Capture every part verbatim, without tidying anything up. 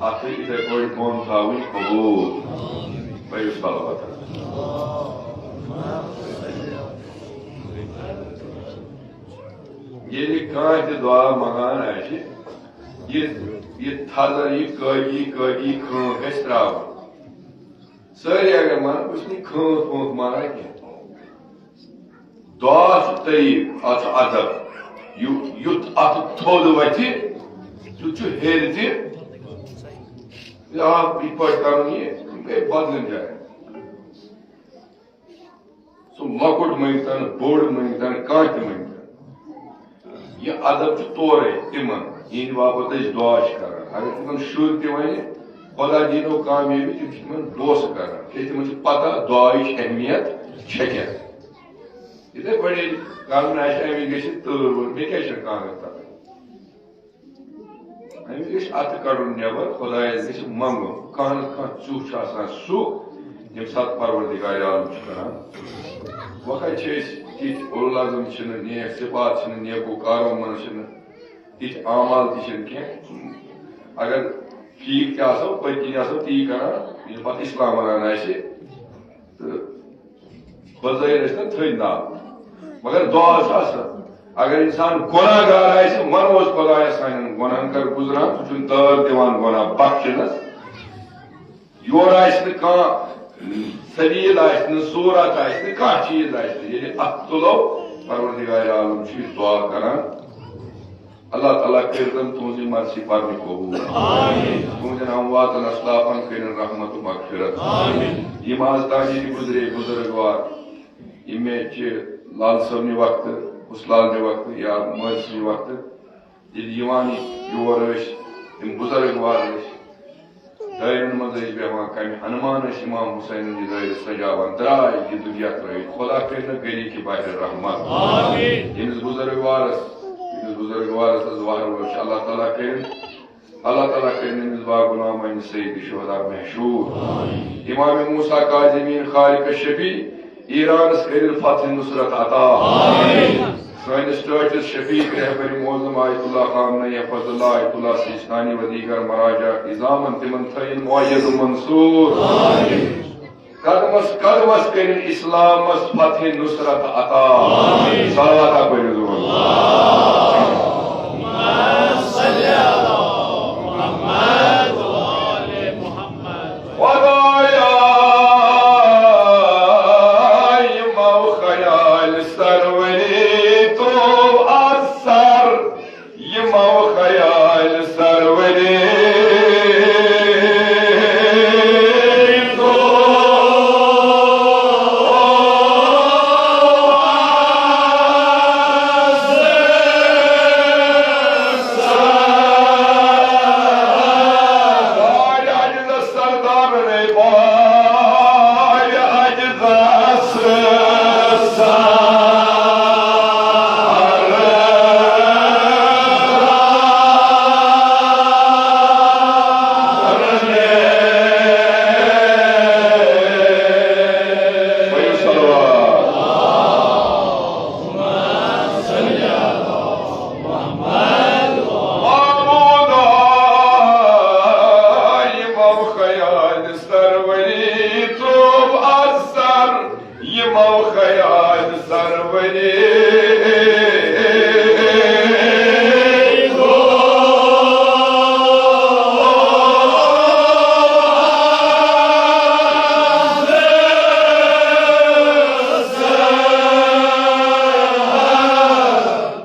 اتھٕ یِتھے پٲٹھۍ بۄن تھاوٕنۍ قبوٗل۔ پٔرِو صلوات۔ ییٚلہِ کانٛہہ تہِ دُعا منٛگان آسہِ، یہِ، یہِ تھزر، یہِ قٲبی، قٲبی کھٲنٛکھ گژھِ ترٛاوُن۔ سٲری اگر ونن، بہٕ چھُس نہٕ کھٲنٛکھ وٲنٛکھ مانان کینٛہہ۔ دعا چھُ طریٖقہٕ، اتھ چھُ ادب۔ یُ-، یُتھ اتھ تھوٚد وتھِ، تیُتھ چھُ ہیٚرِ تہِ۔ یہِ آو یِتھ پٲٹھۍ کرُن یہِ، یہِ گٔے بدلن جاین۔ سُہ لۄکُٹ مٔنگتن، بوٚڑ مٔنگتن، کانٛہہ تہِ مٔنگتن۔ یہِ ادب چھُ تورے تِمن، یِہنٛدِ باپتھ أسۍ دُعا چھِ کران۔ اگر تِمن شُرۍ تہِ ونہِ، خۄدا دِنو کامیٲبی، تِم چھِ تِمن بوسہٕ کران۔ کیازِ تِمن چھِ پتہ دُعایِچ اہمیت چھےٚ کیٛاہ۔ یِتھے پٲٹھۍ ییٚلہِ کرُن آسہِ، اَمہِ وِزِ گژھِ تۭر وٲر، مےٚ کیٛاہ چھےٚ کانٛگٕر تَپٕنۍ؟ اَمہِ وِزِ گژھِ اَتھٕ کَڑُن نٮ۪بر، خۄدایَس گژھِ منٛگُن۔ کانٛہہ نَتہٕ کانٛہہ ژیُو چھُ آسان سُہ، ییٚمہِ ساتہٕ پروردگار عالم چھُ کران۔ وۄنۍ کَتہِ چھِ أسۍ تِتھۍ اولو العزم چھِنہٕ، نیک صفات چھِنہٕ، نیکو کارو منٛز چھِنہٕ، تِتھۍ اعمال تہِ چھِنہٕ کینٛہہ۔ اگر ٹھیٖک تہِ آسو، پٔتۍ کِنۍ آسو تی کران، ییٚلہِ پَتہٕ اِسلام اَنان آسہِ، تہٕ بظٲہِر ٲسۍ تَن تھٔدۍ ناو، مگر دُعا چھُ آسان۔ اگر اِنسان گۄناہ گار آسہِ، وَنوس خۄدایا سانٮ۪ن گۄناہن کر گُزران، ژٕ چھُنہٕ دٲد دِوان گۄناہ بخشنَس۔ یورٕ آسہِ نہٕ کانٛہہ سبیٖل، آسہِ نہٕ صوٗرت، آسہِ نہٕ کانٛہہ چیٖز آسہِ نہٕ۔ ییٚلہِ اَتھٕ تُلو، پروردگار عالم چھُ یہِ دُعا کران۔ اللہ تعالیٰ کٔرۍتن تُہنٛز یہِ مرثی پرنہِ قبوٗل۔ آمین۔ تُہنٛدٮ۪ن امواتن اسلافن کٔرِن رحمت و مغفرت۔ آمین۔ یِم آز تام ییٚتہِ گُزرے بُزرگوار، یِم مےٚ چھِ لال صٲبنہِ وقتہٕ، حُسہٕ لالنہِ وقتہٕ یا مٲلۍ سٕنٛدِ وقتہٕ، ییٚلہِ یِوان یور ٲسۍ، تِم بُزرگوار ٲسۍ، دٲیرن منٛز ٲسۍ بیٚہوان، کمہِ انمان ٲسۍ امام حسینن یہِ دٲیرٕ سجاوان، درٛاے یہِ دُنیا ترٲوِتھ۔ خۄدا کٔرِنَکھ گٔلی کہِ بحرِ رحمت۔ آمین۔ ییٚمِس بُزرگوارس، ییٚمِس بُزرگوارس حظ وہر وٲر چھِ، اللہ تعالیٰ کٔرِن، اللہ تعالیٰ کٔرِن أمِس با غلام سید شہدا محشور۔ امام موسیٰ کاظمین خالق شفیع ایرانس کٔرِن فتح نصرت عطا۔ آمین۔ سٲنِس ٹٲٹھِس شفیق رہبر معظم آیت اللہ خامنہ یا فضل اللہ آیت اللہ سیستانی و دیگر مراجع عظامن تِمن تھٲیِن مؤید و منصور۔ قدمس قدمس کٔرِن اسلامس فتح نصرت عطا۔ صلوات پٔرِو زور۔ خدایا، یِمو خیال سروری ترٛوو از سر، یِمو خیال سروری ترٛوو از سر۔ سردار رے بار اجدس سر۔ پٔرِو صلوات۔ معبودا، یِمو خیال سروری ترٛوو از سر، یِمو خیال سروری۔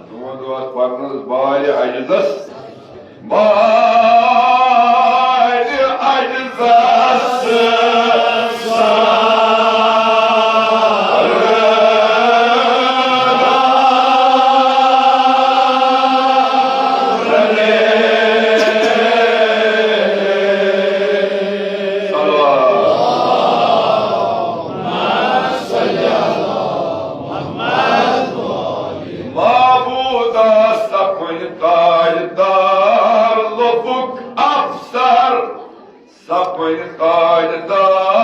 تُہُنٛد وَتھ پَرنَس بارِ عجزَس، بارِ عجزَس سر۔ معبودا سپٕنۍ تاجدار لطفُک افسر، سپٕنۍ تاجدار۔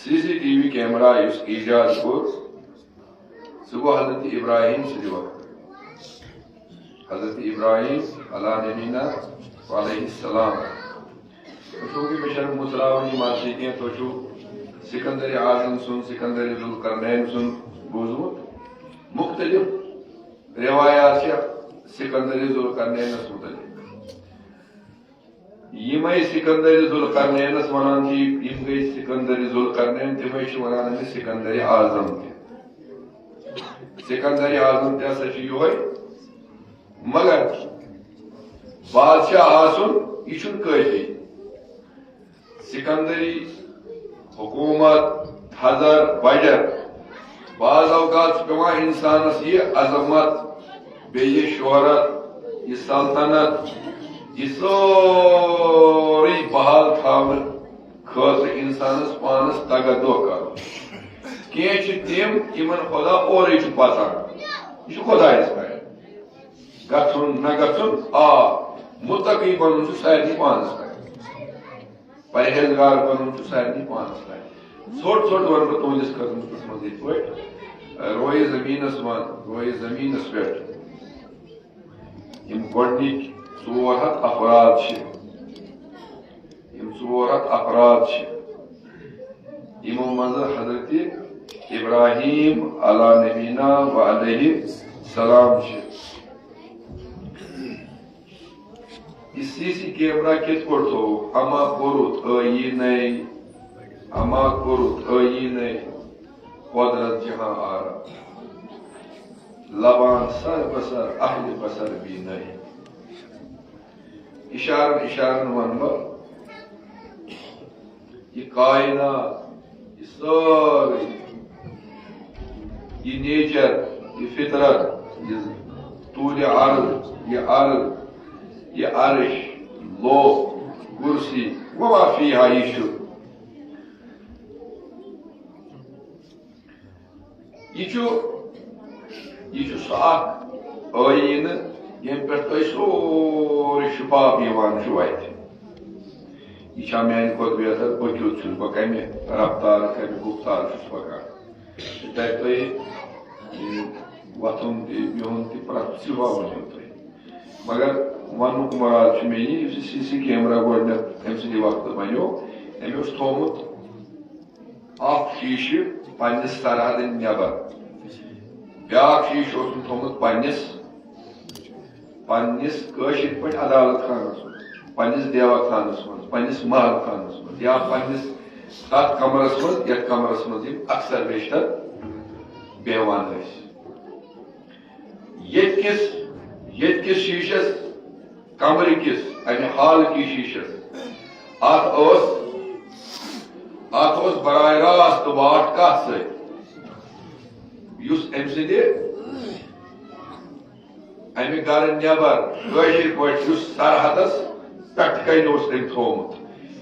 C C T V camera یُس ایجاد کوٚر، سُہ گوٚو حضرت ابراہیم سٕنٛدِ وقتہٕ۔ حضرت ابراہیم علیٰ نبینا علیہ السلام۔ تُہۍ چھِو کہِ مےٚ چھَنہٕ مُژراوٕنۍ یہِ مسجد کینٛہہ، تُہۍ چھِو سکندر اعظم سُنٛد، سکندر ذوالقرنین سُنٛد بوٗزمُت۔ مُختٔلِف روایات چھِ سکندر ذوالقرنینس مُتعلق۔ یِمے سکندر ذوالقرنینس ونان چھِ، یِم گٔے سکندر ذوالقرنین، تِمے چھِ ونان أمِس سکندر اعظم تہِ۔ سکندر اعظم تہِ ہسا چھُ یِہوے، مگر بادشاہ آسُن یہِ چھُنہٕ کٲفی۔ سکندری حکومت، تھزر، بجر، بعض اوقات چھُ پٮ۪وان انسانس یہِ عظمت، بیٚیہِ یہِ شہرت، یہِ سلطنت، یہِ سورُے بحال تھاونہٕ خٲطرٕ انسانس پانس تگہ دۄہ کرُن۔ کینٛہہ چھِ تِم، یِمن خدا اورَے چھُ پژان۔ یہِ چھُ خدایس پٮ۪ٹھ۔ گژھُن نہ گژھُن، آ، متقی بنُن چھُ سارنٕے پانس پٮ۪ٹھ۔ پرہیزگار بنُن چھُ سارنٕے پانس تام۔ ژھوٚٹ ژھوٚٹ ونہٕ بہٕ تُہنٛدِس خدمتس منٛز یِتھ پٲٹھۍ، رویہِ زٔمیٖنس منٛز، رویہِ زٔمیٖنس پٮ۪ٹھ یِم گۄڈٕنِکۍ ژور ہتھ افراد چھِ، یِم ژور ہتھ افراد چھِ، یِمو منٛزٕ حضرت ابراہیم علیٰ نبینا و علیہ السلام چھِ۔ یہِ سی سی کیمرہ کِتھ پٲٹھۍ تھوٚوُکھ؟ اما کوٚرُتھ ٲییٖنَے، اما کوٚرُتھ ٲییٖنَے، قۄدرت جہاں آرا۔ لبان سر بسر اہل بسر بی نَے۔ اِشارن اِشارن وَنہٕ بہٕ۔ یہِ کائنات، یہِ سٲرٕے، یہِ نیچر، یہِ فطرت، یہِ طول عرض، یہِ عرض، یہِ عرش، لوح، کرسی، وما فیہا، یہِ چھُ۔ یہِ چھُ، یہِ چھُ سُہ اکھ ٲییٖنہٕ، ییٚمہِ پٮ۪ٹھ تۄہہِ سورُے شفاف یِوان چھُ وَتہِ۔ یہِ چھا میانہِ کھۄتہٕ بہتر؟ بہٕ کیُتھ چھُس؟ بہٕ کَمہِ رفتار، کَمہِ گُفتار چھُس پَکان؟ یہِ تَرِ تۄہہِ، یہِ وۄتھُن تہِ، بِہُن تہِ، پرٛٮ۪تھ شفاف ؤنِو تُہۍ۔ مگر وَننُک مُراد چھُ مےٚ یہِ، یُس یہِ سی سی کیمرہ گۄڈٕنٮ۪تھ أمۍ سٕنٛدِ وقتہٕ بَنیو، أمۍ اوس تھوٚومُت اکھ شیٖشہٕ پننِس سرحدٕ نٮ۪بر، بیاکھ شیٖشہٕ اوسُن تھوٚومُت پننِس، پننِس کٲشِر پٲٹھۍ عدالت خانس منٛز، پننِس دیوہ خانس منٛز، پننِس محل خانس منٛز، یا پننِس تتھ کمرس منٛز، یتھ کمرس منٛز یِم اکثر بیشتر بیہوان ٲسۍ۔ ییٚتہِ کِس، ییٚتہِ کِس شیٖشس، کمرٕ کِس، امہِ حال کِس شیٖشس، اتھ ٲس، اتھ اوس براہ راست واٹھ کتھ سۭتۍ؟ یُس أمۍ سٕنٛدِ، امہِ گرٕ نٮ۪بر، کٲشِر پٲٹھۍ یُس سرحدس پٮ۪ٹھٕ کنہِ اوس تٔمۍ تھوومُت،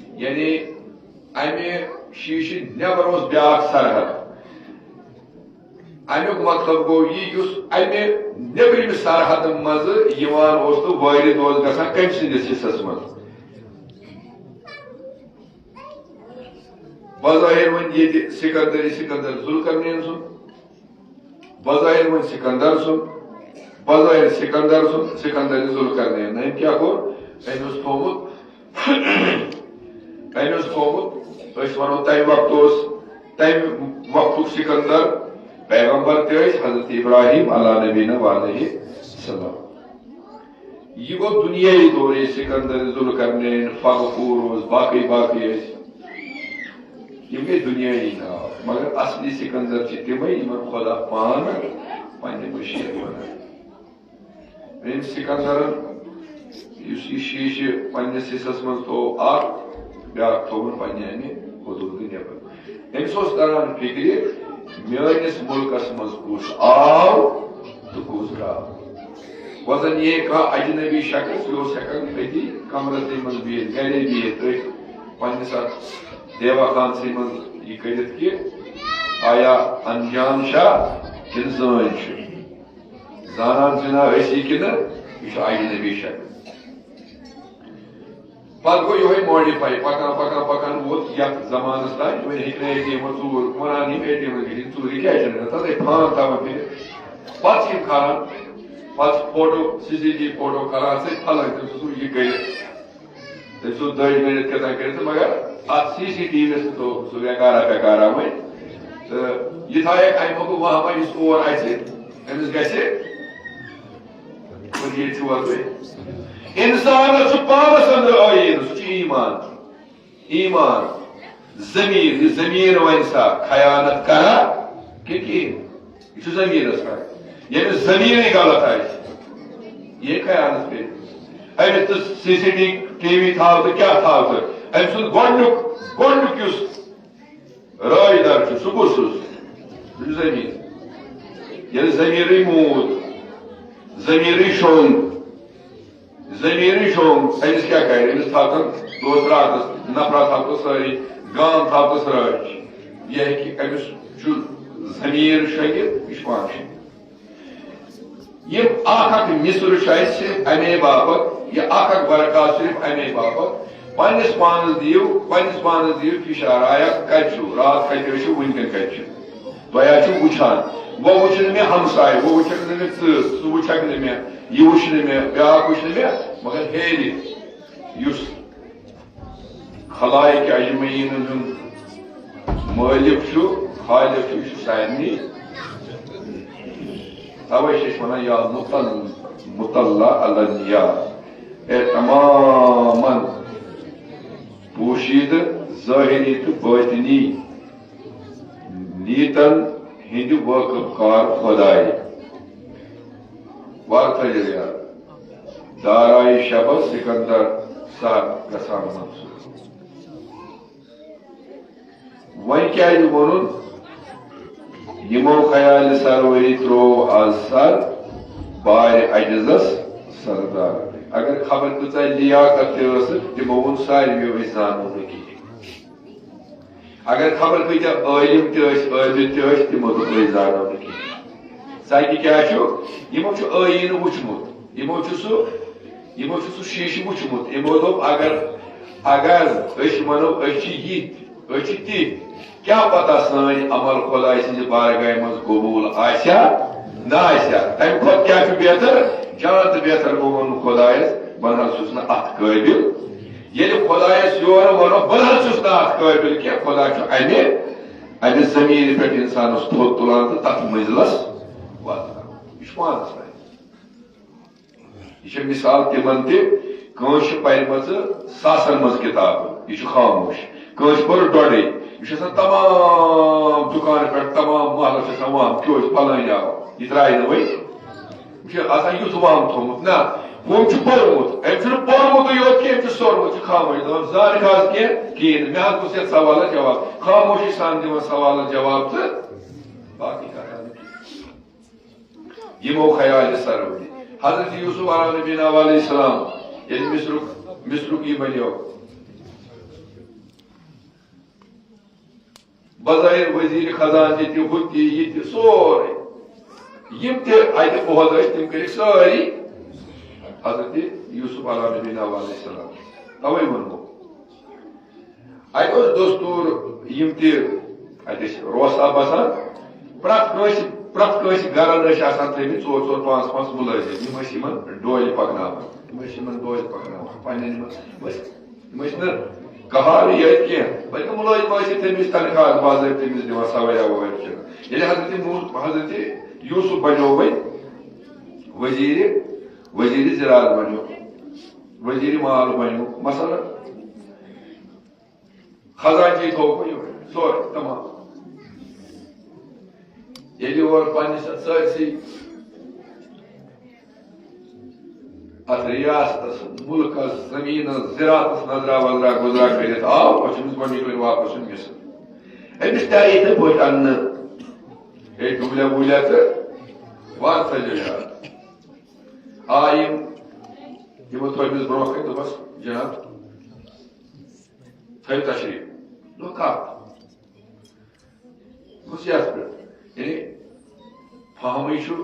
یعنی امہِ شیٖشہٕ نٮ۪بر اوس بیاکھ سرحد۔ امیُک مطلب گوٚو یہِ، یُس امہِ نیٚبرِمہِ سرحدٕ منٛزٕ یِوان اوس تہٕ وٲرِد اوس گژھان کٔمۍ سٕنٛدِس حصس منٛز؟ بظٲہِر وۄنۍ ییٚتہِ سکندر، سکندر ذوالقرنین سُنٛد، بظٲہِر وۄنۍ سکندر سُنٛد، بظٲہِر سکندر سُنٛد، سکندر ذوالقرنین۔ أمۍ کیٛاہ کوٚر؟ أمۍ اوس تھوٚومُت، أمۍ اوس تھوٚومُت، أسۍ وَنو تَمہِ وقتہٕ اوس، تَمہِ وقتُک سکندر، پیغمبر تہِ ٲسۍ حضرت ابراہیم علیٰ نبینا و علیہ السلام۔ یہِ گوٚو دُنیٲیی دورے، سکندر ذوالقرنین، فغفور اوس، باقٕے باقٕے ٲسۍ۔ یِم گٔے دُنیٲیی ناو، مگر اصلی سکندر چھِ تِمے یِمن خدا پانہٕ پننہِ مٔشیٖد وَنان۔ أمۍ سکندرن یُس یہِ شیٖشہٕ پننِس حصس منٛز تھوو اکھ، بیٛاکھ تھووُن پننہِ امہِ حدوٗدٕ نٮ۪بر۔ أمِس اوس تران فِکرِ، میٲنِس مُلکس منٛز کُس آو تہٕ کُس درٛاو۔ وۄنۍ زن یہِ کانٛہہ اجنبی شخص، یہِ اوس ہٮ۪کان أتی کمرسٕے منٛز بِہِتھ، گرے بِہِتھ، أتھۍ پننِس اتھ دیوہ خانسٕے منٛز یہِ کٔرِتھ کہِ آیا انجان چھا کِنہٕ زٲنۍ چھُ۔ زانان چھِنا أسۍ یہِ کِنہٕ یہِ چھُ اجنبی شخص۔ پتہٕ گوٚو یِہوٚے modify، پکان، پکان، پکان ووت یتھ زمانس تام، وۄنۍ ہیٚکہِ نہٕ اے ٹی ایم ژوٗر، ونان یِم اے ٹی ایم گژھِ ژوٗرِ کیٛازِ چھِنہٕ گژھان؟ تَتھ ہے فان تھاوان کٔرِتھ۔ پتہٕ چھِ یِم کھالان، پتہٕ چھِ photo, C C T V photo کھالان، سُہ فلٲنۍ تٔمۍ سُنٛد یہِ کٔرِتھ، تٔمۍ سُنٛد دٔج مٲرِتھ کیٛاہ تام کٔرِتھ، تہٕ مگر اتھ سی سی ٹی وی یس تہِ تھوٚو سُہ ویکارا پیکارا وۄنۍ۔ تہٕ یہِ تھایکھ امہِ مۄکھٕ وہمہ، یُس اور اژِ، أمِس گژھِ۔ وۄنۍ ییٚتہِ چھُوا تُہۍ؟ انسانس چھُ پانس اندر ٲییٖن، سُہ چھُ ایمان۔ ایمان، ضمیر، یہِ ضمیر ونہِ سا خیانت کرا کِنہٕ کِہیٖنۍ؟ یہِ چھُ ضمیرس پٮ۪ٹھ۔ ییٚمِس ضمیرٕے غلط آسہِ، یہِ خیانت کٔرِتھ۔ أمِس تہٕ سی سی ٹی وی تھاو تہٕ کیٛاہ تھاو تہٕ أمۍ سُنٛد گۄڈٕنیُک، گۄڈٕنیُک یُس رٲچھ در چھُ، سُہ کُس چھُ؟ سُہ چھُ ضمیر۔ ییٚلہِ ضمیرٕے موٗد، ضمیرٕے شوٚنٛگ، ضمیرٕے شوٚنٛگ، أمِس کیٛاہ کرِ؟ أمِس تھاوتن دۄہس راتس نفرا تھاوتس سٲری، گام تھاوتس رٲچھ۔ یہِ ہیٚکہِ، أمِس چھُ ضمیر شۄنٛگِتھ، یہِ چھُ پانہٕ شۄنٛگِتھ۔ یِم اکھ اکھ مصرٕ چھِ اَسہِ صرف اَمے باپتھ، یہِ اکھ اکھ ورقہ صرف اَمے باپتھ۔ پننِس پانس دِیِو، پننِس پانس دِیِو فشار، آیا کتہِ چھُو؟ راتھ کتہِ ٲسِو، وٕنکٮ۪ن کتہِ چھِو؟ تۄہہِ آسِو وٕچھان، وۄنۍ وٕچھِ نہٕ مےٚ ہمساے، وۄنۍ وٕچھکھ نہٕ مےٚ ژٕ، سُہ وٕچھکھ نہٕ مےٚ، یہِ وٕچھِ نہٕ مےٚ، بیٛاکھ وٕچھِ نہٕ مےٚ، مگر ہیٚرِ یُس خلائق اجمعین ہُنٛد مٲلِک چھُ، خالق چھُ، یہِ چھُ سارنٕے۔ توے چھِ أسۍ ونان، یا مطل-، مطلع علنیا، اے تمامن پوشیدٕ ظٲہری تہٕ باطنی نیتن ہٕنٛدِ وٲقف کار خداے۔ وارٕ تھٲیِو یاد، دارایہِ شبس سکندر سر گژھان منصور۔ وۄنۍ کیٛازِ ووٚنُن؟ یِمو خیالہِ سروری تروو از سر بارِ عجزس سردار۔ اگر خبر کۭژاہ لیاقت تہِ ٲسٕکھ، تِمو ووٚن ساروِیو أسۍ زانو نہٕ کِہیٖنۍ۔ اگر خبر کۭتیاہ عٲلِم تہِ ٲسۍ، عٲبِد تہِ ٲسۍ، تِمو دوٚپ أسۍ زانو نہٕ کِہیٖنۍ۔ سَے کہِ کیٛاہ چھُ؟ یِمو چھُ ٲیٖنہٕ وُچھمُت، یِمو چھُ سُہ، یِمو چھُ سُہ شیٖشہٕ وُچھمُت۔ یِمو دوٚپ اگر، اگر أسۍ وَنو أسۍ چھِ یِتھۍ، أسۍ چھِ تِتھۍ، کیٛاہ پتہ سٲنۍ عمل خۄداے سٕنٛزِ بارگاہہِ منٛز قبوٗل آسیا نہ آسیا؟ تَمہِ کھۄتہٕ کیٛاہ چھُ بہتر؟ جان تہٕ بہتر گوٚو ووٚنمُت خۄدایَس، بہٕ نہ حظ چھُس نہٕ اَتھ قٲبِل۔ ییٚلہِ خۄدایَس یورٕ وَنو، بہٕ نہ حظ چھُس نہٕ اَتھ قٲبِل کینٛہہ، خۄدا چھُ اَمہِ، اَمہِ زٔمیٖنہِ پٮ۪ٹھ اِنسانَس تھوٚد تُلان تہٕ تَتھ مٔنزِلَس واتناوان۔ یہِ چھُ پانَس تام۔ یہِ چھےٚ مثال تِمن تہِ، کٲنٛسہِ چھِ پرِمَژٕ ساسن منٛز کِتابہٕ، یہِ چھُ خاموش۔ کٲنٛسہِ پٔر ڈۄڈٕے، یہِ چھُ آسان تمام دُکانہٕ پٮ۪ٹھ، تمام محلس چھُ آسان وَہم، کیٛاہ اوس پھلٲنۍ آو، یہِ ترٛایہِ نہٕ وۄنۍ۔ یہِ چھُ آسان یُتھ وَہم تھوٚومُت، نہ، ہُم چھُ پوٚرمُت، أمۍ چھُنہٕ پوٚرمُتٕے یوت کینٛہہ، أمۍ چھُ سوٚرمُت، چھُ خاموش دَپان، زانکھ آز کینٛہہ کِہیٖنۍ نہٕ، مےٚ حظ گوٚژھ یَتھ سوالس جواب، خاموشی سان دِوان سوالس جواب تہٕ باقٕے کَتھ نہٕ کِہیٖنۍ۔ یِمو خیالہِ سروری۔ حضرت یوسف علیٰ نبینا علیہ السلام، ییٚلہِ مصرُک، مصرُک یہِ بنیو، بظاہر وزیر خزانہٕ تہِ، ہُہ تہِ، یہِ تہِ، سورُے۔ یِم تہِ اَتہِ عہدٕ ٲسۍ، تِم کٔرِکھ سٲری حضرت یوسف علیٰ نبینا علیہ السلام۔ توے ووٚنمو۔ اَتہِ اوس دستوٗر، یِم تہِ اَتہِ ٲسۍ روسا بسان، پرٛٮ۪تھ کٲنٛسہِ، پرٛٮ۪تھ کٲنٛسہِ گرن ٲسۍ آسان تھٲومٕتۍ ژور ژور پانٛژھ پانٛژھ مُلٲزِم، یِم ٲسۍ یِمن ڈولہِ پکناوان، یِم ٲسۍ یِمن ڈولہِ پکناوان، پننٮ۪ن یِمن، یِم ٲسۍ، یِم ٲسۍ نہٕ کہاوی یٲتۍ کینٛہہ، بلکہِ مُلٲزِم ٲسۍ تٔمِس تنخواہ باضٲبطہٕ تٔمِس دِوان سوٲرۍ ووٲرۍ چھِنہٕ۔ ییٚلہِ حضرت موٗ-، حضرت یوسف بنیو وۄنۍ وزیٖرِ، وزیٖرِ زراعت بنیو، وزیٖرِ مال بنیو، مثلاً، خزانچی تھوٚوُکھ یِہوٚے سورُے تمام۔ ییٚلہِ یور پننِس اَتھ سٲرسٕے اَتھ ریاستس، مُلکس، زٔمیٖنس، زِراعتس نظرا وظرا گُزرا کٔرِتھ آو، پتہٕ چھُ أمِس گۄڈٕنِچ لٹہِ واپس یُن مِصر۔ أمِس تہِ آیہِ یِتھَے پٲٹھۍ اَننہٕ، ہے ڈُبلیا وُبلیا تہٕ وارٕ تھٲیزیو یاد۔ آے یِم، یِمو تھٲو أمِس برونٛہہ کَنہِ، دوٚپمَس، جناب، تھٲیِو تشریٖف۔ دوٚپ، کَتھ؟ دوٚپمَس، یَتھ پٮ۪ٹھ۔ یعنی، فہمٕے چھُ،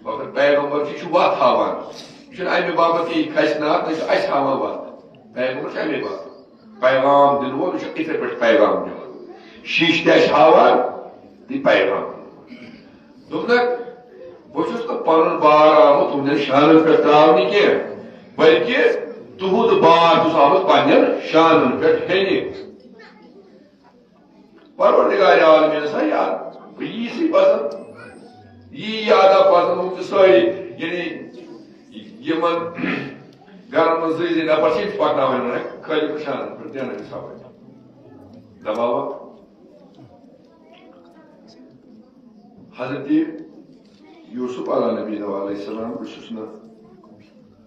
مگر پیغمبر چھُ، یہِ چھُ وَتھ ہاوان۔ یہِ چھُنہٕ اَمہِ باپتھ کہِ یہِ کھسہِ نار، نہ چھُ اَسہِ ہاوان وَتھ۔ پیغمبر چھُ اَمے باپتھ۔ پیغام دِنہٕ وول چھُ یِتھے پٲٹھۍ پیغام دِوان۔ شیٖشہٕ تہِ آسہِ ہاوان، تہٕ پیغام دِوان۔ دوٚپنَکھ، بہٕ چھُس نہٕ پَنُن بار آمُت تُہٕنٛدٮ۪ن شانَن پٮ۪ٹھ ترٛاونہِ کینٛہہ، بلکہِ تُہُنٛد بار چھُس آمُت پنٛنٮ۪ن شانَن پٮ۪ٹھ ہٮ۪نہِ۔ پروردگار عالمین سا یاد، بہٕ یی سی پسند، یی یاد آ پسند، ہُم تہِ سٲری، یعنی یِمن گرن منٛز زٕ زٕ نفر چھِ، یِم چھِ پکناوان وۄنۍ خٲلی پرٛژھان، پرٛژھان حساب۔ دباوا۔ حضرت یوسف علیٰ نبینا علیہ السلام، بہٕ چھُس نہٕ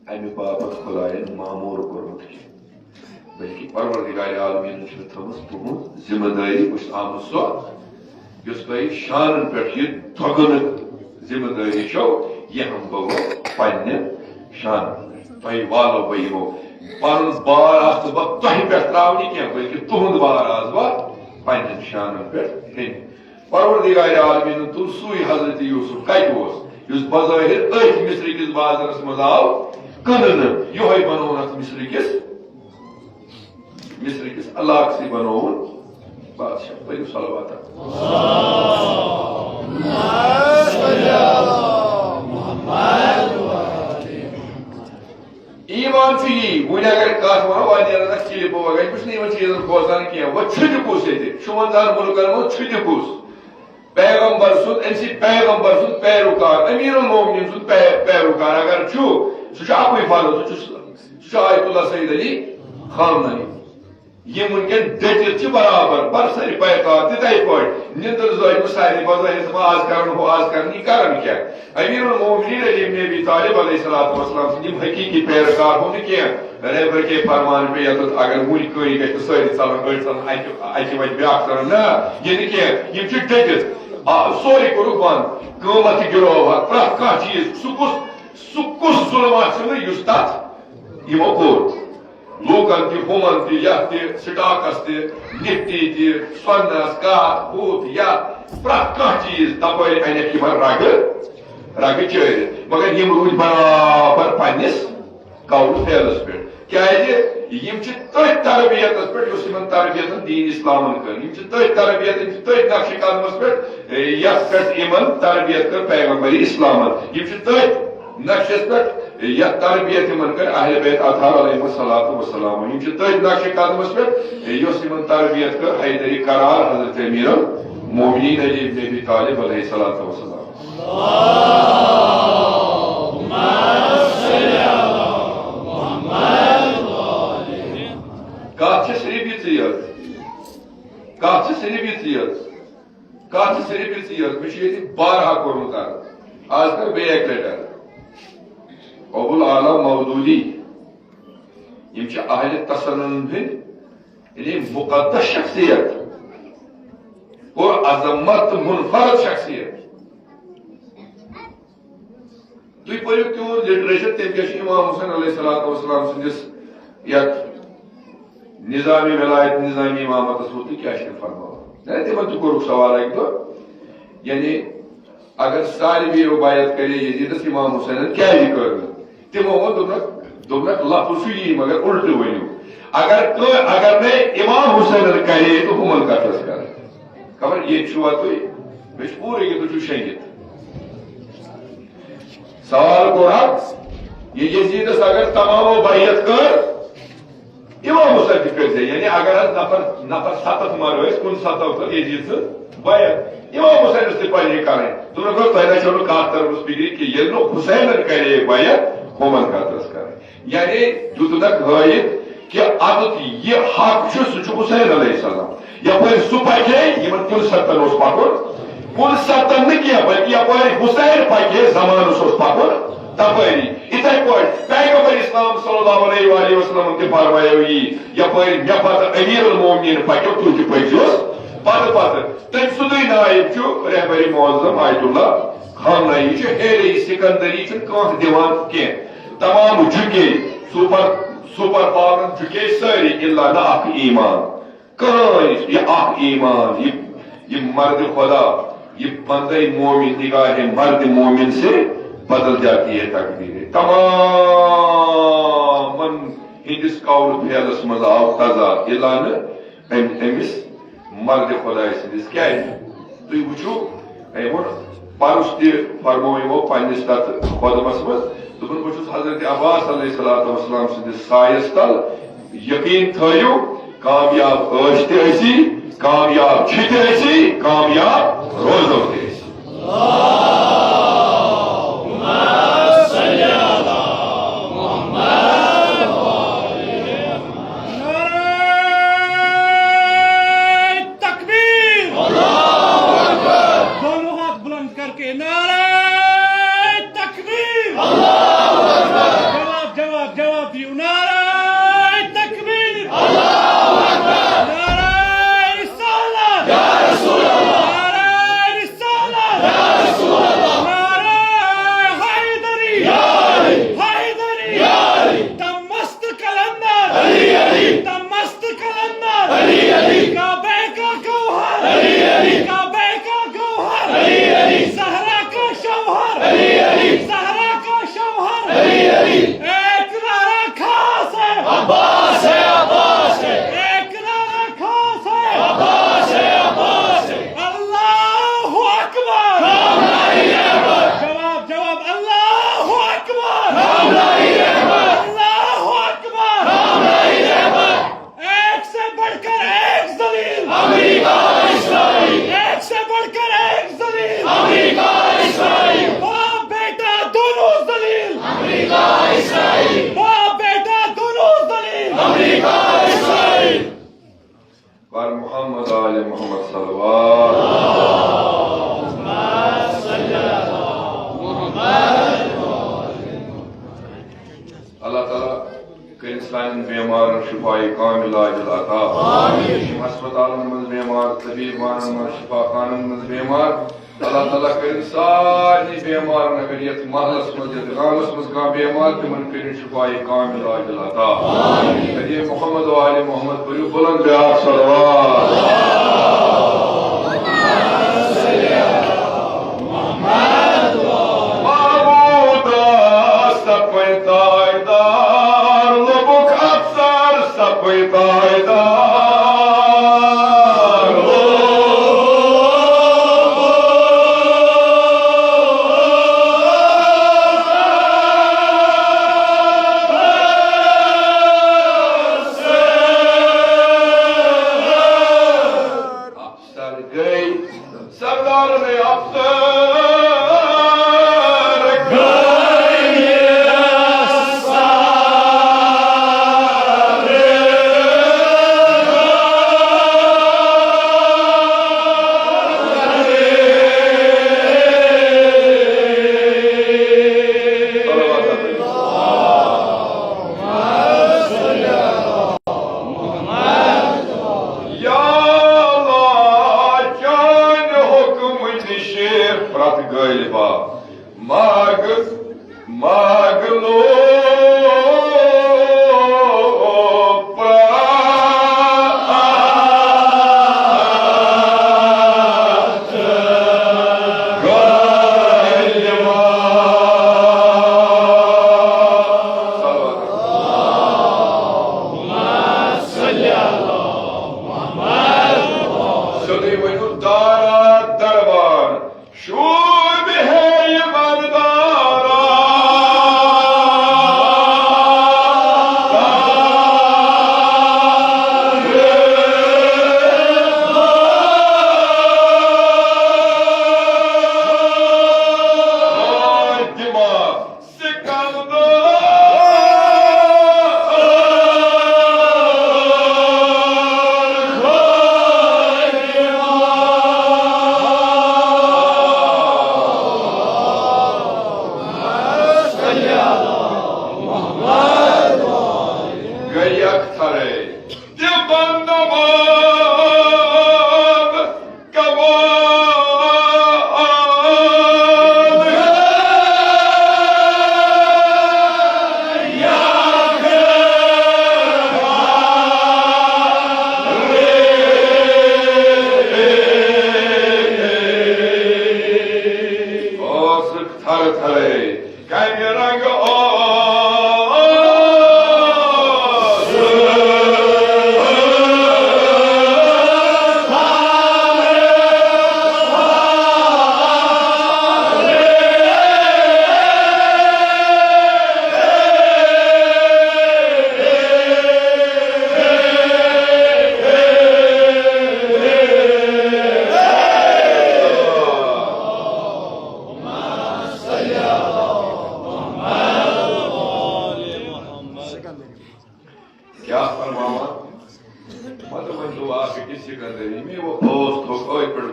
امہِ باپتھ خداین مامور کوٚرمُت کینٛہہ، بلکہِ پروردگار عالمینن چھِ مےٚ تھٲومٕژ تُہنٛز ذمہ دٲری۔ بہٕ چھُس آمُت سۄ، یۄس تۄہہِ شانن پٮ۪ٹھ یہِ دۄگنہٕ ذمہ دٲری چھو، یہِ ہم بہٕ وۄنۍ پننہِ شانن پٮ۪ٹھ۔ تۄہہِ والو بہٕ یِمو، پنُن بار آسہٕ نہٕ بہٕ تۄہہِ پٮ۪ٹھ ترٛاونہِ کینٛہہ، بلکہِ تُہُنٛد بار آسہٕ بہٕ پننٮ۪ن شانن پٮ۪ٹھ ہیٚنہِ۔ پروردگار عالمینن تُل سُے حضرت یوسف، کتہِ اوس، یُس بظٲہر أتھۍ مصر کِس بازرس منٛز آو کٕننہٕ۔ یِہوٚے بنووُن اتھ مصر کِس، مصر کِس علاقسٕے بنووُن بادشاہ۔ پٔرِو صلوات۔ ایمان چھُ یی، وۄنۍ اگر کتھ ونو، وۄنۍ نیرن اَتھ کلپہٕ وغٲرٕ، بہٕ چھُس نہٕ یِمن چیٖزن کھوژان کینٛہہ۔ وۄنۍ چھُ تہِ کُس ییٚتہِ؟ شُونٛزاہن مُلکن منٛز چھُ تہِ کُس؟ پیغمبر سُنٛد، أمۍ سٕے پیغمبر سُنٛد پیروکار، امیر المومنین سُنٛد پے-، پیروکار اگر چھُ، سُہ چھُ اَکُے فرض، سُہ چھُ، سُہ چھُ آیت اللہ سید علی خامنہ ای۔ یِم وٕنکیٚن ڈٔٹِتھ چھِ برابر، برسر پیکار تِتھے پٲٹھۍ۔ نِندٕر زٲجمٕژ سارنٕے، بظٲہِر دَپان، "آز کرن ہُہ، آز کرن یہِ، کرن کیٛاہ؟" امیر المومنین علی ابن ابی طالب علیہ الصلوۃ والسلام سٕنٛدۍ یِم حقیٖقی پیروکار ہُم نہٕ کینٛہہ، رہبر کے فرمان پہ یتتھ، اگر وُنہِ کٲنٛسہِ گژھِ تہٕ سٲری ژلن، أڑۍ ژلن اکہِ، اکہِ وتہِ بیٛاکھ ژلن، نہ، یہِ نہٕ کینٛہہ، یِم چھِ ڈٔٹِتھ۔ آ، سورُے کوٚرُکھ بنٛد، قۭمتھ تہِ گِرووہکھ، پرٛٮ۪تھ کانٛہہ چیٖز، سُہ کُس، سُہ کُس ظُلم آسہِ نہٕ یُس تتھ یِمو کوٚر؟ لوٗکن تہِ، ہُمن تہِ، یتھ تہِ، سٹاکس تہِ، نفٹی تہِ، سۄنس، کتھ، ہُتھ، یتھ، پرٛٮ۪تھ کانٛہہ چیٖز تپٲرۍ انکھ یِمن رگہٕ، رگہٕ چٲرِتھ۔ مگر یِم روٗدۍ برابر پننِس قول فعلس پٮ۪ٹھ۔ کیازِ؟ یِم چھِ تٔتھۍ تربیتس پٮ۪ٹھ، یۄس یِمن تربیتن دین اسلامن کٔر۔ یِم چھِ تٔتھۍ تربیت، یِم چھِ تٔتھۍ نقشہِ قدمس پٮ۪ٹھ، یتھ پٮ۪ٹھ یِمن تربیت کٔر پیغمبر اسلامن۔ یِم چھِ تٔتھۍ نقشس پٮ۪ٹھ، یتھ تربیت یِمن کٔر اہل بیت اطہار علیہم الصلوۃ والسلام۔ یِم چھِ تٔتھۍ نقشہِ قدمس پٮ۪ٹھ، یۄس یِمن تربیت کٔر حیدر کرار حضرت امیر المومنین علی ابن ابی طالب علیہ الصلوۃ والسلام۔ کتھ چھِ صرف یِژٕے یٲژ۔ کتھ چھِ صرف یِژٕے یٲژ۔ کتھ چھِ صرف یِژٕے یٲژ۔ مےٚ چھُ ییٚتہِ بارہا کوٚرمُت عرض۔ آز کر بیٚیہِ اکہِ لٹہِ عرض۔ ابو الاعلیٰ مودودی، یِم چھِ اہل تسنن ہٕنٛدۍ، یعنی مقدس شخصیت اور عظمت تہٕ منفرد شخصیت۔ تُہۍ پٔرِو تِہُنٛد لٹریچر، تٔمۍ کیٛاہ چھُ امام حسین علیہ الصلوۃ والسلام سٕنٛدِس یتھ نظام ولایت، نظام امامتس مُتعلق کیٛاہ چھُ تٔمۍ فرماوان؟ ہے، تِمن تہِ کوٚرُکھ سوال اکہِ دۄہ، یعنی اگر ساروِیو بیعت کرے یزیدس، امام حسینن کیٛازِ کٔر نہٕ؟ تِمو ووٚن، دوٚپنکھ، دوٚپنکھ، لفظ چھُ یی، مگر الٹہٕ ؤنِو۔ اگر کٲ-، اگر نے امام حسینن کرے، تہٕ ہُمن کتھ ٲس کرٕنۍ؟ خبر ییٚتہِ چھُوا تُہۍ؟ مےٚ چھُ پوٗرٕ یہِ، تُہۍ چھِو شیٚنگِتھ۔ سوال کوٚر حظ، یہِ یزیدس اگر تمامو بیعت کٔر، امام حسین تہِ کٔرۍ زِ، یعنی اگر حظ نفر، نفر ستتھ مر ٲسۍ، کُنہِ ستتھ کٔر یزید سٕنٛز بیعت، امام حسینس تہِ پننہِ کرٕنۍ۔ دوٚپُن، گوٚو تۄہہِ نہ چھو نہٕ کتھ تٔرمٕژ فکرِ کہِ ییٚلہِ نہٕ حسینن کرے بیعت، ہُمن کتھ ٲس کرٕنۍ؟ یعنی دیُتنکھ ہٲیِتھ کہِ اتُتھ یہِ حق چھُ، سُہ چھُ حسین علیہ السلام۔ یپٲرۍ سُہ پکہِ ہے، یِمن کُن ستن اوس پکُن، کُن ستن نہٕ کینٛہہ، بلکہِ یپٲرۍ حسین پکہِ ہے، زمانس اوس پکُن تپٲری۔ یِتھے پٲٹھۍ پیغمبر اسلام صلی اللہ علیہ وآلہ وسلم تہِ فرمایو یی، یپٲرۍ مےٚ پتہٕ امیر المومنین پکیو، تُہۍ تہِ پٔکزیوس پتہٕ پتہٕ۔ تٔمۍ سُنٛدُے نایب چھُ رہبر معظم آیت اللہ خامنہ ای، یہِ چھُ ہیرے سکندری، یہِ چھُنہٕ کانٛہہ دِوان کینٛہہ۔ تمام جُکے، سپر، سپر پاورن جُکے سٲری، الا نہ اکھ ایمان۔ کٕہٕنۍ، یہِ اکھ ایمان، یہِ، یہِ مرد خدا، یہِ بندے مومن، نگاہ مرد مومن سے بدل جاتی ہے تقدیر۔ تمامن ہٕنٛدِس قول فعلس منٛز آو تضاد، الا نہٕ أمۍ، أمِس مرد خۄداے سٕنٛدِس۔ کیٛازِ؟ تُہۍ وٕچھِو، أمۍ ووٚن پرُس تہِ، فرموو یِمو پننِس تتھ خۄطبس منٛز، دوٚپُن، بہٕ چھُس حضرت عباس علیہ الصلوۃ والسلام سٕنٛدِس سایس تل، یقیٖن تھٲیِو، کامیاب ٲسۍ تہِ أسی، کامیاب چھِ تہِ أسی، کامیاب روزو تہِ أسی۔ نعرہ تکبیر! دونوں ہاتھ بلند کر کے نعرہ تکبیر! جواب، جواب، جواب دیو۔ نعرہ تکبیر! نعرہ رسالت! نعرہ رسالت! نعرہ حیدری! حیدری! تم مست قلندر! تم مست قلندر! کعبے کا گوہر! کعبے کا گوہر! زہرا کا شوہر! زہرا کا شوہر! ایک نعرہ خاص ہے! عباس ہے، عباس ہے۔ ایک نعرہ خاص ہے! عباس ہے، عباس ہے۔ اللہ اکبر! کامرانی رہبر! جواب، جواب، اللہ اکبر! کامرانی رہبر! اللہ اکبر! کامرانی رہبر! ایک سے بڑھ کر ایک ذلیل! امریکہ، اسرائیل! ایک سے بڑھ کر ایک ذلیل! امریکہ، اسرائیل! باپ بیٹا دونوں ذلیل! امریکہ، اسرائیل! باپ بیٹا دونوں ذلیل! امریکہ، اسرائیل! بر محمد آل محمد صلوات۔ اللہ تعالیٰ کٔرِن سانٮ۪ن بیمارن شفاء کامل عاجل عطا۔ یِم ہسپتالن منٛز بیمار، طبیب خانن منٛز، شفا خانن منٛز بیمار، اللہ تعالیٰ کٔرِن سارنٕے بیمارن، اگر یتھ محلس منٛز، یتھ گامس منٛز کانٛہہ بیمار، تِمن کٔرِن شفاء کامل عاجل عطا۔ نبی محمد و آل محمد پٔرِو بلند بیٛاکھ صلوات۔ معبودا صفے تاجدار، لبُک افسر صفے تاجدار۔ افسر گٔے، سردار نے افسر گٔے۔ یا اللہ، چانہِ حُکمہٕ نِشہِ پرٛٮ۪تھ غٲلبا ماگ، ماگ لوٚب پرٛٮ۪تھ غٲلبا۔ صلوات۔ سیوٚدُے ؤنِو، دارا دربار شوٗبہِ ہے یِمن دارا۔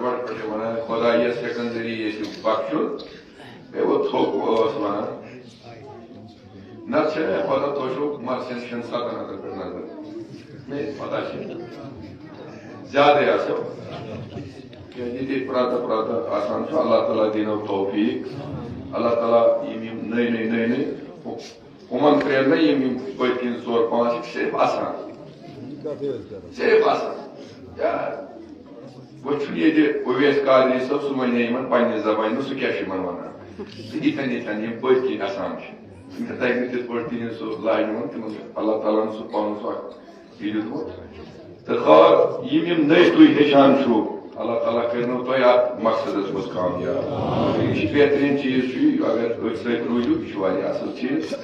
گۄڈٕ چھِ وَنان، خۄدایا سکندری ییٚژھِ بخشُن، بیٚیہِ ووٚتھ تھوٚپ اوس وَنان۔ نَتہٕ چھِ خۄدا توشو مرثن شٮ۪ن ستن ہَتن پٮ۪ٹھ نظر۔ مےٚ پتہ چھِ زیادَے آسو۔ کیٛازِ ییٚتہِ پرٛٮ۪تھ، پرٛٮ۪تھ آسان چھُ، اللہ تعالیٰ دِنو توفیٖق۔ اللہ تعالیٰ یِم، یِم نٔے، نٔے، نٔے، نٔے، یِمَن ترٛٮ۪ن نہ یِم، یِم پٔتۍ کِنۍ ژور پانٛژھ چھِ صرف اَسان۔ صرف اَسان۔ یا وۄنۍ چھُنہٕ ییٚتہِ اویس قادری صٲب، سُہ وَنہِ یِمَن پنٛنہِ زبانہِ منٛز، سُہ کیٛاہ چھُ یِمَن وَنان۔ تہٕ یِتھَن یِتھَن یِم پٔتۍ کِنۍ اَسان چھِ۔ تِم چھِ تَتہِ نہٕ تِتھ پٲٹھۍ تِہِنٛز سُہ لاجہِ وَن، تِمَن چھُ اللہ تعالیٰ ہَن سُہ پَنُن سُہ اَکھ یہِ دیُتمُت۔ تہٕ خٲر، یِم یِم نٔے تُہۍ ہیٚچھان چھِو، اللہ تعالیٰ کٔرِنو تۄہہِ اَتھ مقصدَس منٛز کامیاب۔ یہِ چھِ بہتریٖن چیٖز چھُ یہِ، اگر أتھۍ سۭتۍ روٗزِو، یہِ چھُ واریاہ اَصٕل چیٖز۔ تہٕ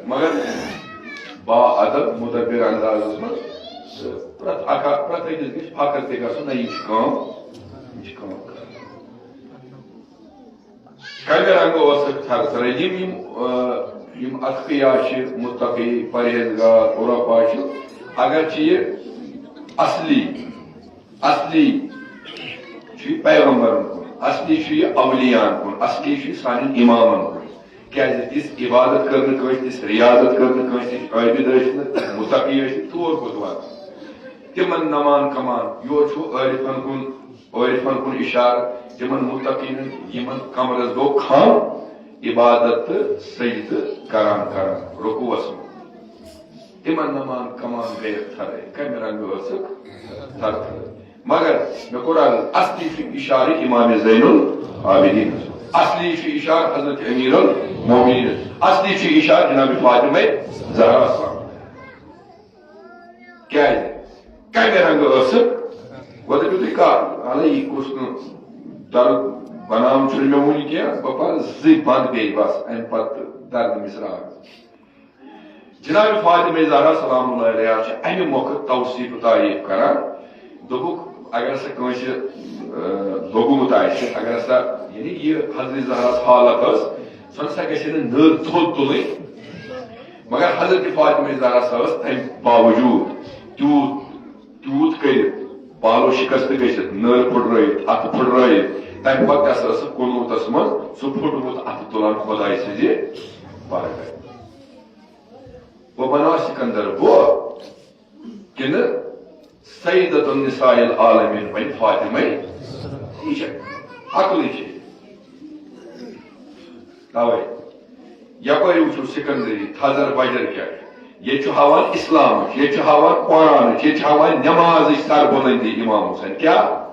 مگر با ادب مُدبِر اندازَس منٛز، تہٕ پرٛٮ۪تھ اکھ، پرٛٮ۪تھ أکِس گژھِ فخر تہِ گژھُن، نہ یہِ چھِ کٲم، یہِ چھِ کٲم کران۔ کمہِ رنگہٕ اوسکھ تھرٕ تھرٕ؟ یِم، یِم، آ، یِم اتقیا چھِ، متقی، پرہیزگار، عرفا چھِ، اگر چھِ یہِ اصلی، اصلی چھُ یہِ پیغمبرن کُن، اصلی چھُ یہِ اولیاءن کُن، اصلی چھُ یہِ سانٮ۪ن امامن کُن۔ کیازِ تِژھ عبادت کٔر نہٕ کٲنٛسہِ، تِژھ ریاضت کٔر نہٕ کٲنٛسہِ، تِژھ عٲبِد ٲسۍ نہٕ، متقی ٲسۍ نہٕ، تور کوٚت واتہٕ؟ تِمن نمان کمان، یور چھُ عٲرفن کُن، عٲرفن کُن اِشارٕ، تِمن متقیٖنن، یِمن کمرس گوٚو کھم عبادت تہٕ سجدٕ کران کران رکوعس منٛز۔ تِمن نمان کمان گٔیَکھ تھرے، کمہِ رنگہٕ ٲسٕکھ تھر تھرے۔ مگر مےٚ کوٚر عرض، اصلی چھُ اِشارٕ امام زین العابدین، اصلی چھُ اِشارٕ حضرت امیر المومنین، اصلی چھُ اِشارٕ جناب فاطمہ زہرا سان۔ کیازِ؟ کمہِ رنگہٕ ٲسٕکھ؟ وۄنۍ دٔپِو تُہۍ کر؟ اَلے، یہِ کُس نہٕ درد بناوُن چھُنہٕ مےٚ وُنہِ کینٛہہ، بہٕ پرٕ زٕ بند بیٚیہِ بس، امہِ پتہٕ درد مِصراع۔ جناب فاطمہ زہرا سلام اللہ علیہا چھِ امہِ مۄکھٕ توصیف و تعریف کران۔ دوٚپُکھ، اگر ہسا کٲنٛسہِ، آ، لوٚگمُت آسہِ، اگر ہسا، یعنی، یہِ حضرت زہراہس حالت ٲس، سۄ نسا گژھِ نہٕ نٔر تھوٚد تُلٕنۍ، مگر حضرت فاطمہ زہرا سا ٲس تمہِ باوجوٗد تیوٗت، تیوٗت کٔرِتھ، بالو شکست گٔژھِتھ، نٔر پھُٹرٲیِتھ، اَتھٕ پھُٹرٲیِتھ، تمہِ پتہٕ تہِ ہسا ٲس سۄ قنوٗتس منٛز سُہ پھُٹمُت اَتھٕ تُلان خۄداے سٕنٛزِ بارگاہہِ۔ وۄنۍ بناو سکندر بو کِنہٕ سیدۃ النساء العالمین بنہِ فاطمہ؟ یہِ چھےٚ عقلٕے چھےٚ۔ توے یپٲرۍ وٕچھِو سکندری تھزر بجر کیٛاہ چھُ۔ ییٚتہِ چھُ ہاوان اسلامٕچ، ییٚتہِ چھُ ہاوان قرآنٕچ، ییٚتہِ چھُ ہاوان نمازٕچ سربلندی امام حسین۔ کیٛاہ؟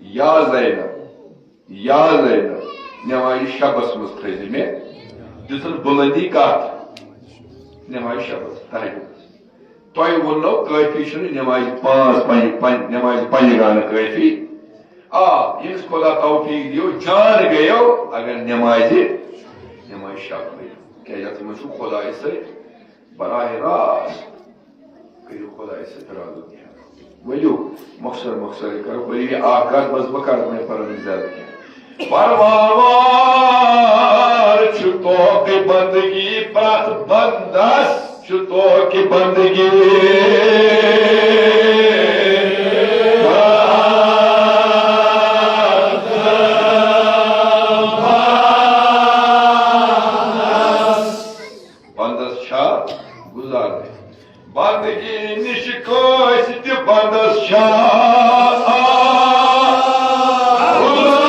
یا زینب، یا زینب، نمازِ شبس منٛز تھٲیزِ مےٚ دِژٕن بُلندی کتھ؟ نمازِ شبس، تہجدس۔ تۄہہِ ووٚننو کٲفی چھُنہٕ نمازِ پانٛژھ پنجہِ، پنجہِ، نمازِ پنجہِ گانہٕ کٲفی۔ آ، ییٚمِس خۄدا توفیٖق دِیو، جان گٔیو، اگر نمازِ، نمازِ شب گٔیو۔ کیٛازِ اتھ منٛز چھُ خۄدایہِ سۭتۍ براہ راست کٔرِو خۄدایہِ سۭتۍ رٲبطہٕ۔ ؤلِو، مۄخصر مۄخصر کرو، ؤلِو یہِ اکھ کتھ، بس بہٕ کرٕ وۄنۍ پنُن زیادٕ کینٛہہ۔ پروار چھُ توقہِ بندگی پرٛٮ۪تھ بندس، چھُ توقہِ بندگی۔ بندس چھا گُزارنٕے۔ بندگی نِش کٲنٛسہِ تہِ بندس چھا گُزارنٕے۔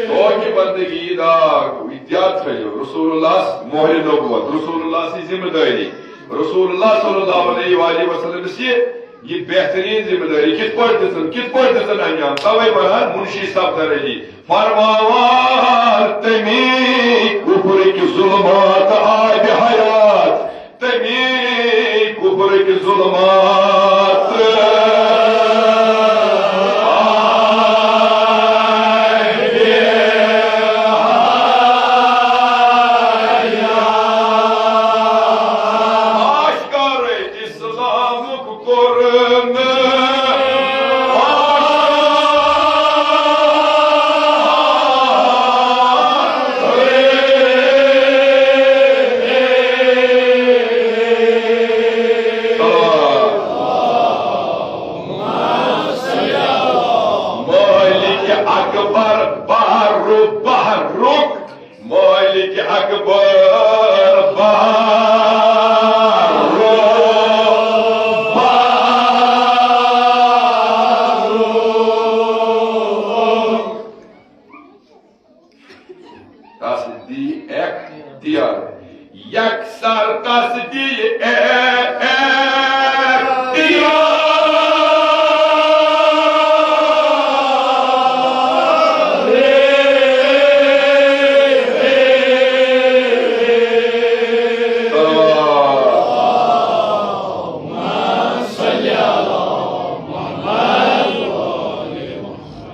توکہِ بندگی داغ یاد تھٲیِو، رسول اللہ مۄہرِ نبوت، رسول اللہ سٕنٛز ذمہٕ دٲری، رسول اللہ صلی اللہ علیہ وآلہ وسلم سٕنٛز یہِ بہتریٖن ذمہٕ دٲری کِتھ پٲٹھۍ دِژٕن، کِتھ پٲٹھۍ دِژٕن انجام؟ توے ونان منشی صفدر علی، فرماوان تمی کفرٕکۍ ظلمات آبِ حیات، تمی کفرٕکۍ ظلمات۔ آشکارے اسلامُک کوٚر نہٕ۔ اکبر بارو، بارو۔ تس دی اختیار، یکسر تس دی اختیار۔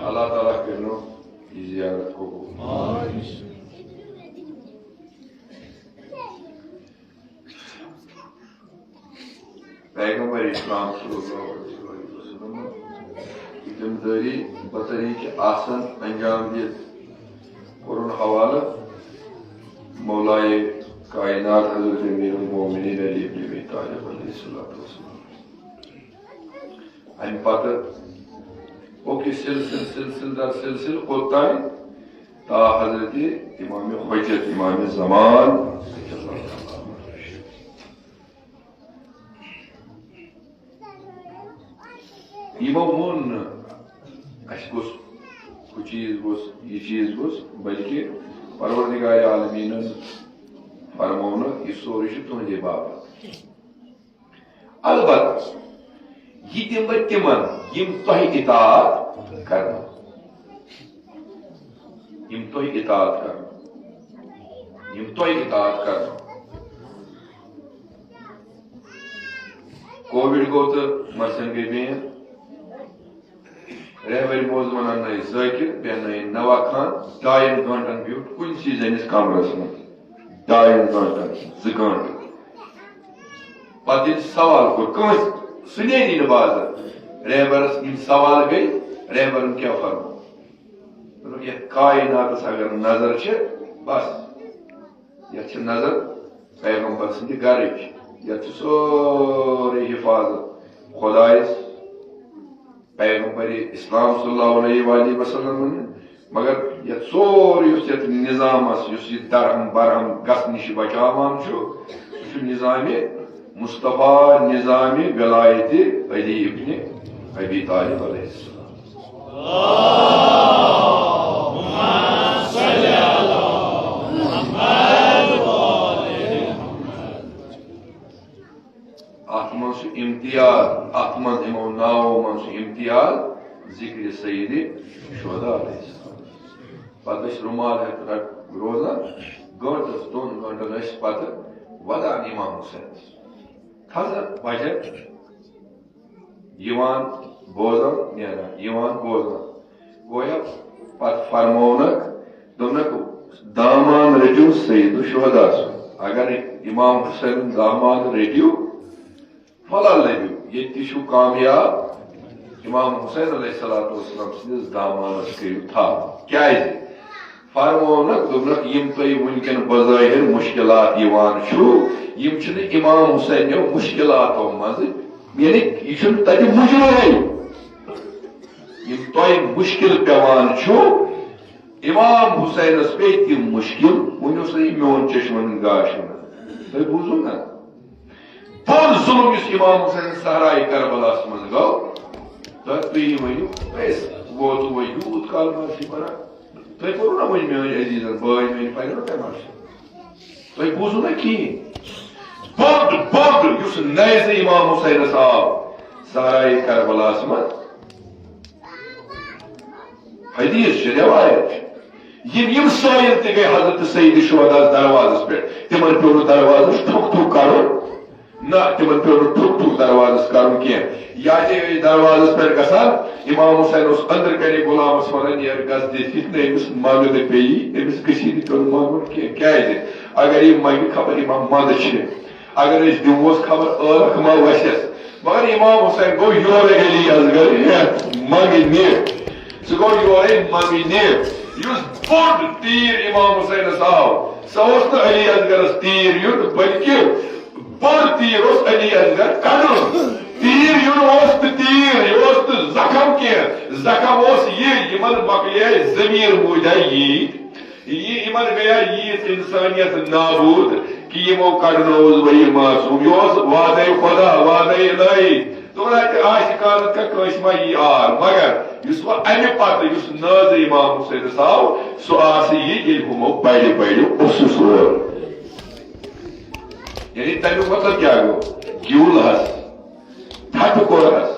اللہ تعالیٰ کٔرِنو یہِ زیارت قبول۔ پیغمبر اسلام صلی اللہ علیہ وسلم ذمہ داری بطریق احسن انجام دِتھ کوٚرُن حوالہٕ مولائے کائنات حضرت امیر المومنین علی ابن ابی طالب علیہ الصلوۃ والسلام۔ امہِ پتہٕ پوٚک یہِ سلسلہٕ، سلسلہٕ در سلسلہٕ کوٚت تام؟ تا حضرت امام حجت، امام زمان۔ یِمو ووٚن نہٕ، اَسہِ گوٚژھ ہُہ چیٖز گوٚژھ، یہِ چیٖز گوٚژھ، بلکہِ پروردگار عالمیٖنَن فرموونَکھ، یہِ سورُے چھُ تُہٕنٛدے باپتھ۔ البتہ یہِ دِمہٕ بہٕ تِمن، یِم تۄہہِ اطاعت کرن، یِم تۄہہِ اطاعت کرن، یِم تۄہہِ اطاعت کرن۔ کووِڈ گوٚو تہٕ مرژٕوانٛگن گٔے بین۔ رہبر معظمن اننٲے ذٲکر، بیٚیہِ اننٲے نوا خان، ڈاین گٲنٹن بیوٗٹھ کُنسٕے زٔنِس کمرس منٛز۔ ڈاین گٲنٹن، زٕ گٲنٹہٕ۔ پتہٕ ییٚلہِ سوال کوٚر کٲنٛسہِ، سُہ نیری نہٕ بازر۔ رہبرس یِم سوال گٔے، رہبرن کیٛاہ فرموو؟ دوٚپُکھ، یتھ کائناتس اگر نظر چھِ، بس، یتھ چھِ نظر پیغمبر سٕنٛدِ گرٕچ، یتھ چھِ سورُے حفاظت خدایس، پیغمبر اسلام صلی اللہ علیہ وآلہ وسلم۔ مگر یتھ سورُے یُس یتھ نظامس، یُس یہِ درہم برہم گژھنہٕ نِش بچاوان چھُ، سُہ چھُ نظامِ مصطفیٰ، نظامِ ولایتِ علی ابن ابی طالب علیہ السلام۔ اتھ منٛز چھُ امتیاز، اتھ منٛز یِمو ناوو منٛز چھُ امتیاز ذکرِ سید شہداء علیہ السلام۔ پتہٕ ٲسۍ رومال ہٮ۪تھ رٹ-، روزان، گٲنٹس دۄن گٲنٹن ٲسۍ پتہٕ ودان امام حسینس۔ کھسان بجن، یِوان بوزان، نیران، یِوان بوزان۔ گویا پتہٕ فرموونکھ، دوٚپنکھ، دامان رٔٹِو سید الشہداء سُنٛد۔ اگر امام حسین دامان رٔٹِو، فلاح لٔبِو، ییٚتہِ تہِ چھُو کامیاب۔ امام حسین علیہ الصلوۃ والسلام سٕنٛدِس دامانس کٔرِو تھپھ۔ کیٛازِ؟ فرموونکھ، دوٚپنکھ، یِم تۄہہِ وٕنکٮ۪ن بظٲہِر مُشکِلات یِوان چھُو، یِم چھِنہٕ امام حسینو مُشکِلاتو منٛزٕ، یعنی یہِ چھُنہٕ تَتہِ مُجرمٕے۔ یِم تۄہہِ مُشکِل پٮ۪وان چھُو، امام حسینس پیٚیہِ تِم مُشکِل، ؤنِو سا یہِ میون چشمن گاش وَنان۔ تۄہہِ بوٗزوٕ نا؟ بوٚڑ ظُلُم یُس امام حسین صحرائے کربلاہس منٛز گوٚو، تۄہہِ تُہی ؤنِو، أسۍ ووتو وۄنۍ یوٗت کال ما چھِ پَران؟ تۄہہِ کوٚروٕ نا وۄنۍ میٲنۍ عزیٖزن بٲے میٲنۍ پَرن نا تۄہہِ ما چھِ؟ تۄہہِ بوٗزوٕ نا کِہیٖنۍ؟ بوٚڑ، بوٚڑ یُس نیزٕ امام حسینس آو صحرائے کربلاہس منٛز، حدیث چھِ، روایت چھِ۔ یِم، یِم سٲیِل تہِ گٔے حضرت سید شہداہس دروازس پٮ۪ٹھ، تِمن پیوٚو نہٕ دروازس ٹھُک ٹھُک کرُن۔ نہ، تِمن پیوٚو نہٕ ٹھُک ٹھُک دروازس کرُن کینٛہہ۔ یا تہِ ٲسۍ دروازس پٮ۪ٹھ گژھان، امام حسین اوس أنٛدرٕ کنہِ غلامس ونان، "یارٕ، گژھ دِ فتنہٕ، أمِس منٛگہٕ نہٕ پیٚیی، أمِس گژھی نہٕ پیوٚن منٛگُن کینٛہہ۔ کیٛازِ؟ اگر یہِ منٛگہِ، خبر یہِ ما منٛدٕ چھِ۔ اگر أسۍ دِموس، خبر ٲلکھ ما وسٮ۪س۔" مگر امام حسین گوٚو یورے علی اصغر ہٮ۪تھ منٛگنہِ۔ سُہ گوٚو یورے منٛگنہِ۔ یُس بوٚڑ تیٖر امام حسینس آو، سُہ اوس نہٕ علی اصغرس تیٖر یُن، بلکہِ بوٚڑ تیٖر اوس علی اصغر کَڑُن۔ تیٖر یُن اوس نہٕ تیٖر، یہِ اوس نہٕ زخم کینٛہہ۔ زخم اوس یہِ، یِمن مۄکلے ضمیٖر موٗدۍ ییٖتۍ۔ یہِ یِمن گٔیا ییٖژ اِنسٲنیت نابوٗد کہِ یِمو کڑنووُس بہٕ یہِ معصوٗم۔ یہِ اوس وعدے خدا، وعدے الہی۔ دوٚپُن، اَتہِ آسہِ کانٛہہ نتہٕ کانٛہہ، کٲنٛسہِ ما یی آر۔ مگر یُس وۄنۍ اَمہِ پتہٕ یُس نٲزٕ امام حسینس آو، سُہ آسہِ یہِ، ییٚلہِ ہُمو بڑِ بڑِ اوسُس اور۔ یعنی تَمیُک مطلب کیٛاہ گوٚو؟ گیوٗلہس، تھپہِ کوٚرہس،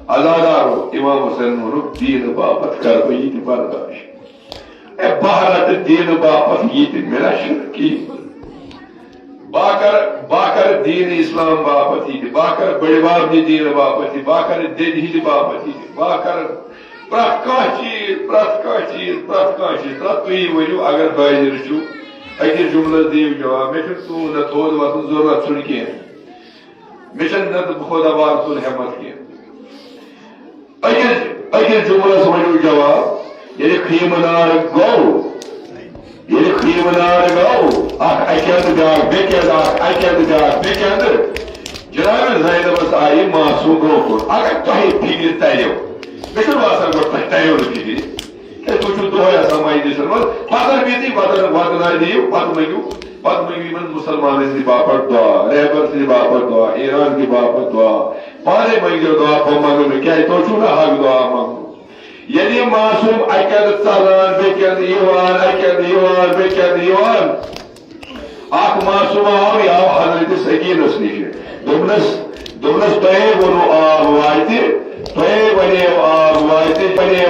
عزادارو، امام حسینن ووٚنُکھ، دیٖنہٕ باپتھ کرٕ بہٕ یہِ تہِ برداش۔ اے، بہٕ رٹہٕ دیٖنہٕ باپتھ یہِ تہِ، مےٚ نہ چھُنہٕ کِہیٖنۍ۔ بہٕ کر، بہٕ کر دیٖنہٕ اسلام باپتھ یہِ تہِ، بہٕ کر بٔڑِ بب نہِ دیٖنہٕ باپتھ یہِ، بہٕ کر دٮ۪دِ ہِنٛدِ باپتھ یہِ تہِ، بہٕ کر پرٛٮ۪تھ کانٛہہ چیٖز، پرٛٮ۪تھ کانٛہہ چیٖز، پرٛٮ۪تھ کانٛہہ چیٖز، پرٛٮ۪تھ تُہی ؤنِو، اگر حٲضِر چھُو، أکِس جُملس دِیِو جواب، مےٚ چھُنہٕ تُہُنٛد نہ تھوٚد وۄتھُن ضروٗرت چھُنہٕ کینٛہہ۔ مےٚ چھَنہٕ نہ تہٕ خۄدا بار سُنٛد ہٮ۪مت کینٛہہ۔ أکِس، أکِس جُملس ؤنِو جواب، ییٚلہِ خیمہٕ نار گوٚو، ییٚلہِ خیمہٕ نار گوٚو، اکھ اَکہِ اَندٕ بیٛاکھ بیٚکہِ اَندٕ، اکھ اَکہِ اَندٕ بیٛاکھ بیٚکہِ اَندٕ، جناب زینبس آیہِ معصوم برٛونٛہہ کُن۔ اگر تۄہہِ فِکرِ تَریو، مےٚ چھُنہٕ باسان گۄڈٕ تۄہہِ تَریو نہٕ فِکرِ۔ کیٛازِ تُہۍ چھِو دۄہَے آسان مجلسَن منٛز، پَتہٕ بیٚیہِ وَدَن، وَدَن آیہِ دِیِو، پَتہٕ مٔنٛگِو، پَتہٕ مٔنٛگِو یِمَن مُسلمانَن ہِنٛدِ باپَتھ دُعا، رہبر سٕنٛدِ باپَتھ دُعا، ایران کہِ باپَتھ دُعا، پانَے مٔنٛگِو دُعا، بہٕ منٛگہٕ نہٕ، کیٛازِ تۄہہِ چھُو نہٕ حق دُعا منٛگُن۔ ییٚلہِ یہِ معصوٗم اَکہِ اَندٕ ژَلان، بیٚکہِ اَندٕ یِوان، اَکہِ اَندٕ یِوان، بیٚکہِ اَندٕ یِوان، اکھ معصوم آو، یہِ آو حضرت سکینس نِش۔ دوٚپنس، دوٚپنس، "تۄہے ووٚنوٕ آب واتہِ، تۄہے وَنیو آب واتہِ، وَنیو